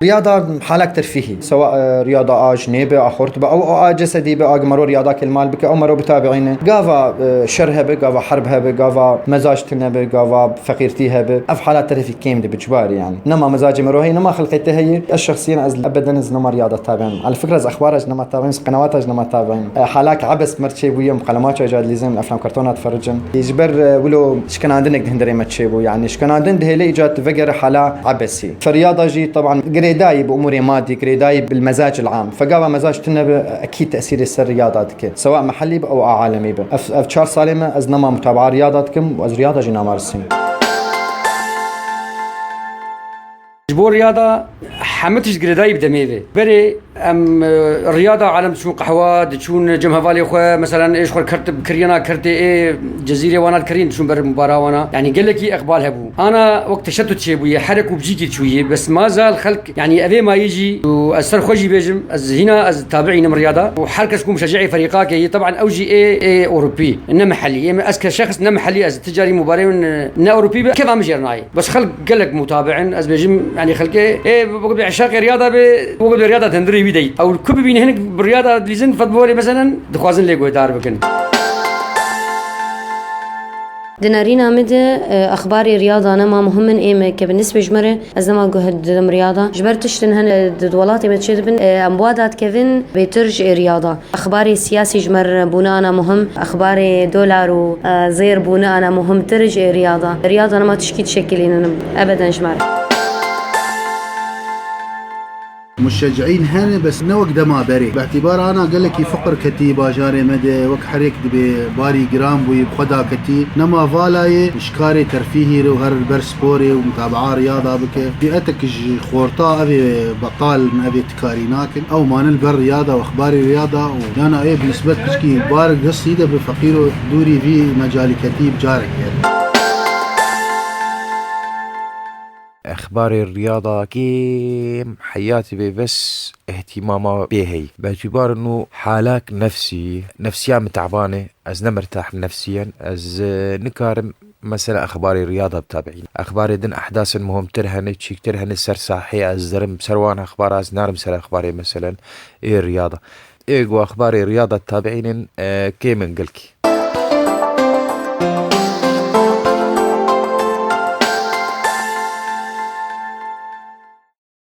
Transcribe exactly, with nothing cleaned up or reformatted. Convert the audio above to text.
Riyada halak terfîhî. Sewa, e, riyada a jinê be, a xort be, ew a cesedî be, a mero riyada kê li mal bike, ew mero bitabiîne. Gava, e, şer hebe, gava herb hebe, gava mezac tune be, gava feqîrtî hebe. Ev halat terfî kêm dibe, cibarî yani. Nema mezacê mero heye, nema xelqê te heye. Ez şexsiyen ez ebeden ez nema riyada tabiînim. Ala fikra ez exbara ji nema tabiînim, qenawata ji nema tabiînim. E, halak ebes mer çêbûye, em qelemaça ca dilîzin, eflam kartona difericin. Ji ber, e, wilo şikenandinek di hundirê me çêbû. Yani şikenandin dihêle îca vegere hala ebesî. Feryada jî teban girêdayî bi umûrê madî, girêdayî bil mezac il am. Fegava mezac tune be, ekîd tesîrê ser riyada dike. Sewa mehellî be ew a alemî be. Ev, ev çar salê me ez nema mutabaa riyada dikim û ez riyada jî nama risîm. Ji bo riyada hemû tişt girêdayî bi demê ve. Berê em, e, riyada alem diçûn qehwa, diçûn cem hevalê xwe, meselen ê ji xwe kert, kiriyena kertê ê cezîrê wana dikirîn, diçûn ber mubara wana. Yani gelekî iqbal hebû. Ana wek teşettut çêbûye, herek û bicîkî çûye. Bes ma zal xelk, yani evê mayî jî û ez ser xwe jî bêjim, ez hîna ez tabiînim riyada û her kes ku muşecî'ê ferîqakê yê, teban ew jî ê, ê Ewropî, ne mehellî. Ê me, ez ke şexs ne mehellî, ez ti carî mubarê min, e, ne Ewropî be, keva min jêr nayê. Bes xelk gelek mutabi in, ez bêjim, yani xelkê, ê, wek bi eşaqê riyada be, wek bi riyada tendirê wî deyît. Ew ku bibîne hinek bi riyada dilîzin, fetborê meselen, dixwazin lê guhdar bikin. Di nerîna min de, e, exbarê riyada nema muhim in, ê me ke bi nisbê ji me re, ez nema guh didim riyada. Ji ber tiştin hene di welatê me çêdibin, e, em bi wa dadikevin bêtir ji ê riyada. Exbarê siyasî ji me re bûne ana muhim, exbarê dolar û, e, zêr bûne ana muhimtir ji ê riyada. Riyada nema tişkî dişekilînin ebeden ji me re. Muşecî'în hene, bes ne wek dema berê. Bi îtîbara ana gelekî fiqir ketî bajarê me de, wek herêk dibê barî giran bûyî, bi xwe daketî. Nema vala yê ji karê terfîhî re û her li ber sporê û mutabaa riyada bike. Fîetek ji xorta evê betal in, evê tikarî nakin. Ew mane li ber riyada û exbarê riyada û yana ê bi nisbet piçkî bar destî de bi feqîr û dûrî vî mecalî ketî bi careke. Exbarê riyada kêm heyatî bê bes îhtîmama pê hey. Betibarin û halak nefsî, nefsiya min teban e. Ez ne mirtah nefsiyen. Ez, e, nikarim mesela exbarê riyada bitabiîn. Exbarê din ehdasên muhimtir hene, çîktir hene ser sahê, ez derim ser wan exbara, ez narim ser exbarê meselen ê riyada. Ê ku exbarê riyada tabiînin, e, kêm in gelkî.